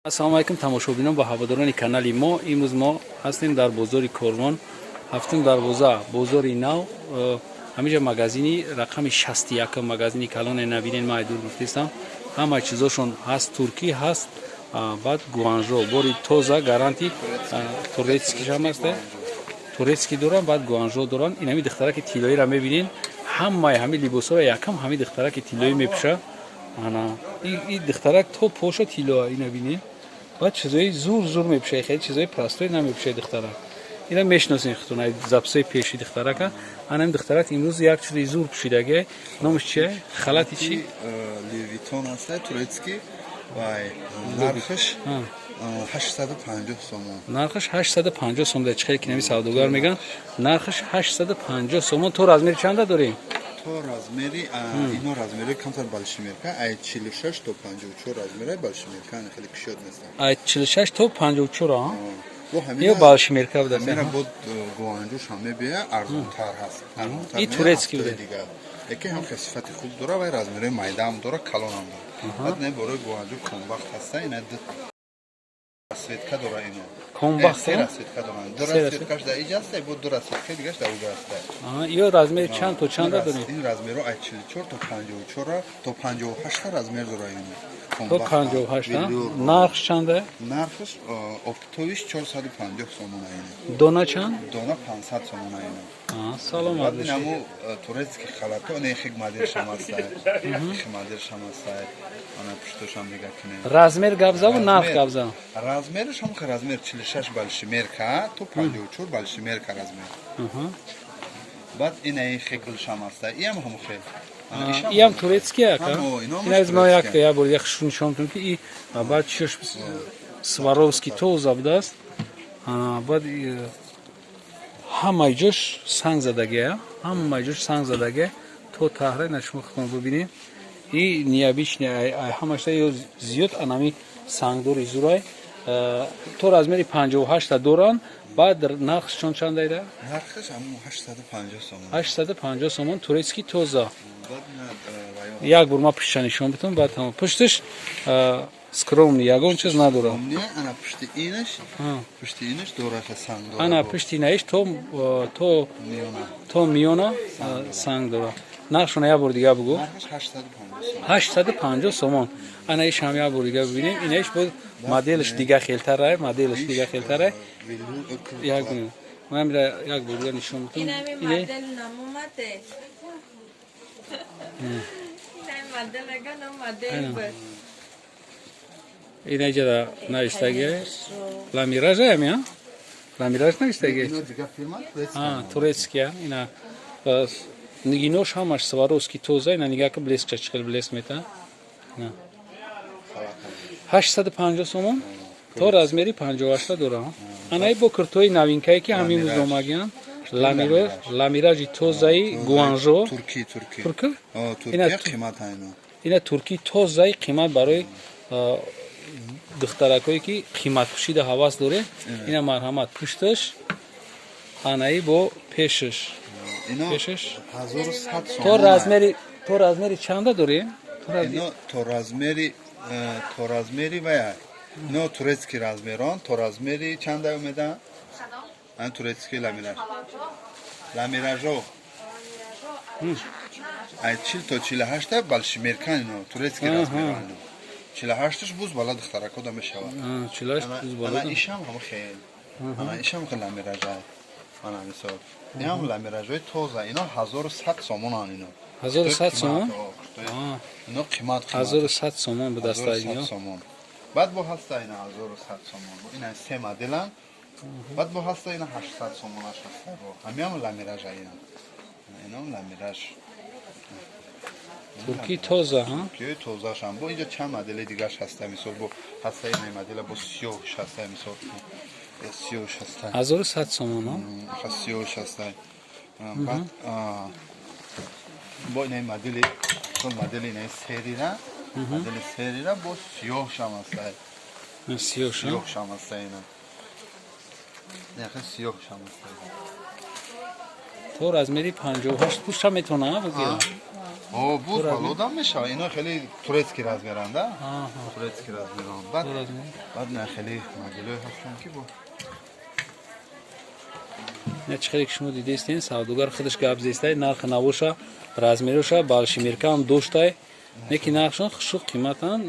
Ассалому алайкум, тамошобинон ва ҳаводорони канали мо. Имрӯз мо ҳастем дар бозори Корвон, ҳафтум дарвоза, бозори нав. Ҳаминҷа магазини рақами 61, магазини калоне набинен, ман айдур гуфтестам. Ҳама чизошон ҳаст, туркӣ ҳаст, баъд Гуанжо, бори тоза, гарантия, турецкишам ҳаст, турецкий доран, баъд Гуанжо доран. Ин ҳами духтараки тиллоиро мебинен, ҳамаи ҳами либосҳоро якам ҳами духтараки тиллоӣ мепӯша. Ана и духтарак то поша тиллоа, ина бинен. Баъд чизои зур зур мепӯшад, хеле чизои простой намепӯшад духтарак. Ина мешиносем худтон, записои пеши духтарака. Ана ин духтарак имрӯз як чизи зур пӯшидаге. Номаш чия? Халати чи? Луи Виттон аст, турецкий, вай нархаш 850 сомон. Нархаш 850 сом. Дар чихеле ки нами савдогар меган, нархаш 850 сомон. То размери чанда дорем? То размери ино, размери камтар большемерка, ай 46 то 54 размера большемерка, хеле кушод нестанд. Ай 46 то 54, а ё большемерка буда. Ҳамина бод Гуанҷуш ҳам мебия, арзонтар ҳаст. И турецкий буде. Дига яке ҳам сифати хуб дора ва размерои майдаам дора, калонам дора. Баъд не, борои Гуанҷу комбахт ҳаста, ина расцветка дора ино. Комбахт. Се расцветка доранд, ду расцветкаш дар иҷа аста, бо ду расцветка дигаш дар уҷа аста. Ё размери чанд то чанда дорем? Ин размеро ай 44 то 54 то 58 размер дора ино. То 58. Нарх чанда? Нархаш оптовиш 450 сомона ино. Дона чанд? Дона 500 сомона ино. Саломат. Инаму турецкий халато, не, хиг моделшам аста, хиг моделшам аста. Ана пуштошам нига кунем. Размер гапзаву нарх гапзав. Размераш ҳам размер 46 большемерка то 54 большемерка размер. Баъд инаи хеглшам аста, иам ҳам хел. Иам турецкий ака? Ин аз ма якта як бор як нишон кунем, ки и баъд чиш Сваровский тоза будааст. Баъд ҳамаи ҷош санг задагия, ҳамаи ҷош санг задагия то таҳра. На, шумо худтон бубинед, и необычный ҳамашта ё зиёд анами сангдори зурай. То размери 58-та доранд. Баъд нархш чон чандайда? Нархаш ҳамун 850 сомон. 850 сомон, турецкий, тоза. Баъд на, Як бор ма пуштша нишон битам, баъд тамом. Пушташ скромный, ягон чиз надорам. Омния, ана пушти инаш, пушти инаш дораха санг дора. Ана пушти наиш то миёна. То миёна санг дора. Нархшона як бор дига бугӯ. Нархаш 850 сомон. 850 сомон. Ана иш ҳам як бор дига бибинем. Инаиш боз моделш дига хелтарай, моделш дига хелтарай. Як ман мира як бор дига нишон битам. Инами ине модел намомаде. Инами модел мега, нам модел Ана. буд. Инаҷада навиштаги Ламиража ами, а Ламираж навиштаги. Ино дига фирма. А, турецкия. Ина бас нигинош ҳамаш Сваровски, тоза. Ина нига ка, блеск, чӣ хел блеск мета. Ина 850 сомон, то размери 58 дора. Анаи бо куртои новинкае, ки ҳамин рӯз омагиян, Ламиро, Ламиражи тозаи Гуанжо. Турки, турки. Турки? О, Ина туркия қимат айно. Ина турки тозаи қимат, барои духтаракое, ки қиматпӯшида ҳавас дорем, ина марҳамат. Пушташ анаи бо пешаш. Ино Пешаш? 1100 сомон. То размери чанда дорем? Ино то размери вая. Ино турецкий размерон, то размери чанда омеда? Ан турецкий Ламираж. Ламиражо. Ай 40 то 48 большемерка ино, турецкий размерон ино. 48-ш буз бала духтарако да мешавад. 48 буз бала. Ана ишам ҳам хел. Ана ишам хел Ламиража. Ана мисол. Инам ламиражои тоза. Ино 1100 сомонан ино. 1100 сомон? Ино қимат, қимат. 1100 сомон ба даста 1100 ино. сомон. Баъд бо ҳаста ина 1100 сомон. Ина се моделан. Баъд бо ҳаста ина 800 сомонаш ҳаста бо. Ҳамиам ламиража ина. Инам ламираж. Турки тоза, ҳа? Туркиёи тозашам. Бо инҷа чанд модели дигаш ҳаста, мисол бо ҳаста ина модела, бо сиёҳш ҳаста, мисол. Сиёҳш ҳаста. 1100 сомон, ҳа? Сиёҳш ҳаста. Баъд бо ина модели, мисол модели ина серира, модели серира бо сиёҳшам ҳаста. Сиёҳш, ҳа? Сиёҳшам ҳаста ина. Яхе сиёҳшам ҳаста. То размери 58 пушта метавона бигирам. О, буд балодам мешава. Ино хеле турецкий размеранд, да? Турецкий размеранд. Баъд на хеле моделҳои ҳастанд ки бо Не чӣ хеле ки шумо дидестен, савдогар худаш гап зестай, нархи навоша, размероша, балшимеркаам доштай. Неки нархшон хушу қиматан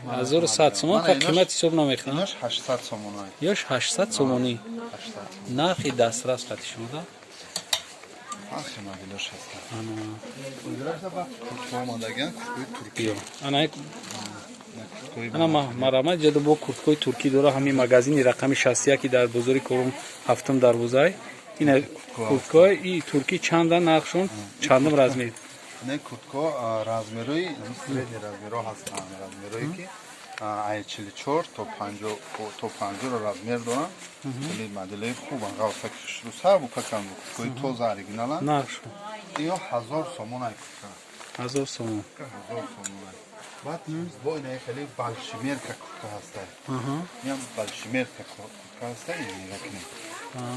1100 сомон, ка қимат ҳисоб намекунам. Инош 800 сомонай. Ёш 800 сомонӣ. 800. Нархи дастрас қати шумо да? Нархи моделош ҳастанд. Озирашда баъд куртка омадагиан, курткои туркӣ. Ё. Ана Курткои ана марама ҷадо бо курткои туркӣ дора ҳамин магазини рақами 61 ки дар бозори Корвон ҳафтум дарвозаи. Ина курткои и туркӣ чанда нархшон, чандум размер? Не куртко размерои средний размеро ҳастанд, размерое ки ай 44 то 50 то 50 размер доранд. Хеле моделҳои хубанд, ғафсаки хушрӯ сабукаканд, курткои тоза оригиналанд. Нархшон? Иё 1000 сомон ай куртка. 1000 сомон. 1000 сомон ай. Баъд бо инаи хеле балшимерка куртка ҳастай. Инам балшимерка куртка ҳастай, нигоҳ кунед.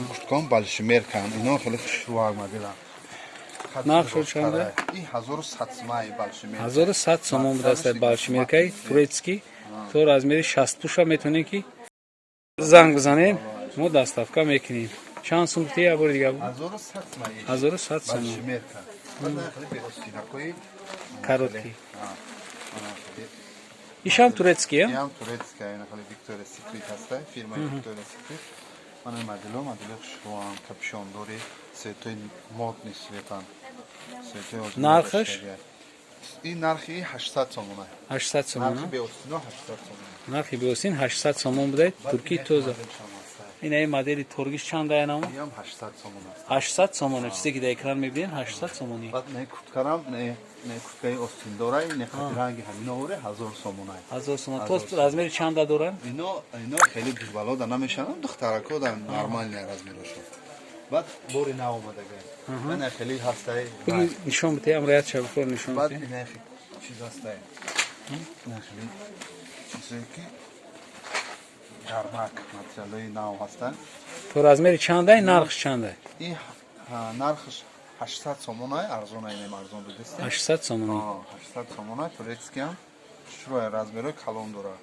Курткаам балшимеркаанд, ино хеле хушрӯ моделанд. Нархшо чанда? И 1100 сомон балшимерка. 1100 сомон будааст балшимеркаи турецкий то размери 60 пуша метавонем ки занг бизанем, мо доставка мекунем. Чанд сум гуфти як бори дига? 1100 сомон. 1100 сомон. Балшимерка. Баъд хеле беостинакои Короткий. Ишам турецкий, а? Иам турецкий, ина хеле Victoria Secret ҳастай, фирмаи Victoria Secret. Мана модело, модело хушрӯанд, капюшондори, цветои модный цветанд. Цветои Нархаш? Ин нархи 800 сомон. 800 сомон. Нархи беостино 800 сомон. Нархи беостин 800 сомон будааст, туркӣ тоза. Ин ай модели торгиш чанд аянамо? Иам 800 сомон аст. 800 сомон, чизе ки дар экран мебинед 800 сомонӣ. Баъд не курткарам, не курткаи остиндорай, не қати ранги ҳамино оре 1000 сомон ай. 1000 сомон. То размери чанда доранд? Ино хеле бузбалода намешаванд, духтарако да нормальный размерошон. Баъд бори нав омадага. Мана хеле ҳастай. Бигӣ нишон бите, амроят шабакаро нишон Баъд бите. ина чиз ҳастай. Ина хеле чизое ки гармак материалҳои нав ҳастанд. То размери чандай, нархш чандай? И нархш 800 сомон ай, арзон ай, нем арзон дудестем. 800 сомонӣ. 800 сомон ай, турецкий ам. Шуроя размерҳои калон дорад.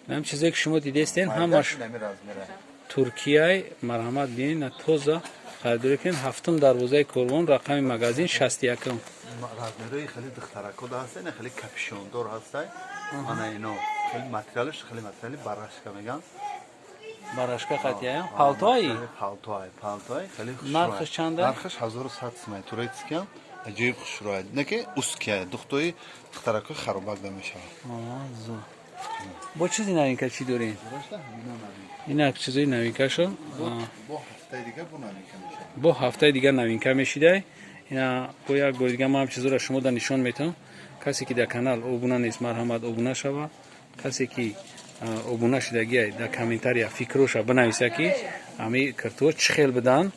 Ҳам чизе ки шумо дидестен, ҳамаш Нами размера. Туркияй, марҳамат бинед, на тоза харидорӣ кунед. Ҳафтум дарвозаи Корвон, рақами магазин 61. Размерҳои хеле духтарако да ҳастай, хеле капюшондор ҳастай. Ана ино хеле материалаш хеле материали барашка меган. Барашка қатия палтои? Палтоай, палтоай хеле хушрӯ. Нархаш чанда? Нархаш 1100 сомон, турецкий ам аҷоиб хушрӯ. Не ки узкий, духтои духтаракои харобак да мешавад. Зо. Бо чизи новинка чӣ дорем? Инак чизои новинкашо. Бо ҳафтаи дига бо новинка мешавад. Бо ҳафтаи дига новинка мешидай. Ина бо як бори дига ман чизоро шумо да нишон метавам. Касе ки дар канал обуна нест, марҳамат обуна шава. Касе ки обуна шудагиай, дар комментария фикроша бинависа ки ҳами киртуҳо чӣ хел буданд.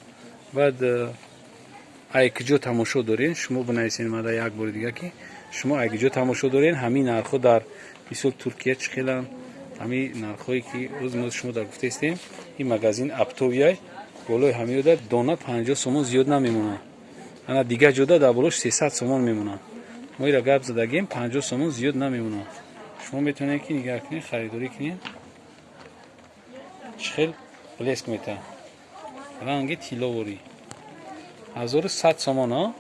Баъд ай куҷо тамошо дорен, шумо бинависен мада як бори дига ки шумо ай куҷо тамошо дорен, ҳамин нархҳо дар мисол Туркия чӣ хеланд, ҳамин нархҳое ки рӯз мо шумо дар гуфтаистем. Ин магазин оптовый ай, болои ҳамиёда дона 50 сомон зиёд намемонад. Ана дигар ҷода дар болош 300 сомон мемонад. Мо ира гап задагем, 50 сомон зиёд намемонад. Шумо метавонед ки нигаҳ кунед, харидорӣ кунед. Чӣ хел блеск метаҳад, ранги тилловорӣ. 1100 сомон, а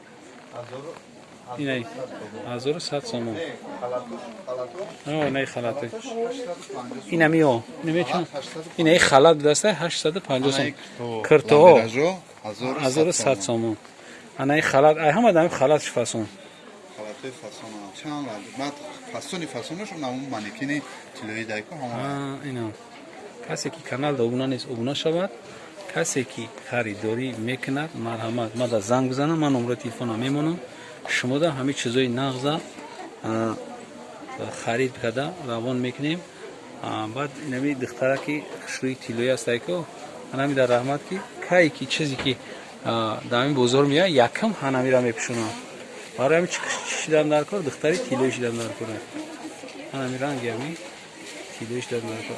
ина 1100 сомон. Не халаты инамиё инами инаи халат будаста 850 сомон, киртоҳо 1100 сомон. Анаи халат ай ҳама дами халат фасон. Халатҳои фасон чанд баъд фасони фасонаш ҳамун манекени тиллоӣ дайко ҳамон. Ина касе ки канал да обуна нест, обуна шавад. Касе ки харидорӣ мекунад, марҳамат мада занг бизанам, ман номраи телефонам мемонам. Шумо да ҳамин чизои нағза харид карда равон мекунем. Баъд инами духтара ки хушрӯи тиллоӣ астайко, анами дар раҳмат ки кай ки чизе ки дар ҳамин бозор меояд, якам ҳанамира мепӯшонам. Барои ҳамин чӣ шидан дар кор, духтари тиллоӣ шидан дар кор. Ҳанами ранги ҳами тиллоӣ шидан дар кор.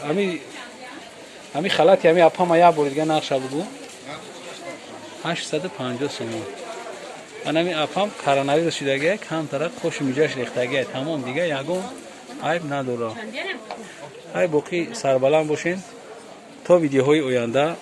Ами халати ами апама як бори дига нақша бугӯ. 850 сомон. Анами апам коронавирус шудагия, камтара қоши миҷаш рехтагия, тамом, дига ягон айб надора. Ай, боқӣ сарбаланд бошен то видеоҳои оянда.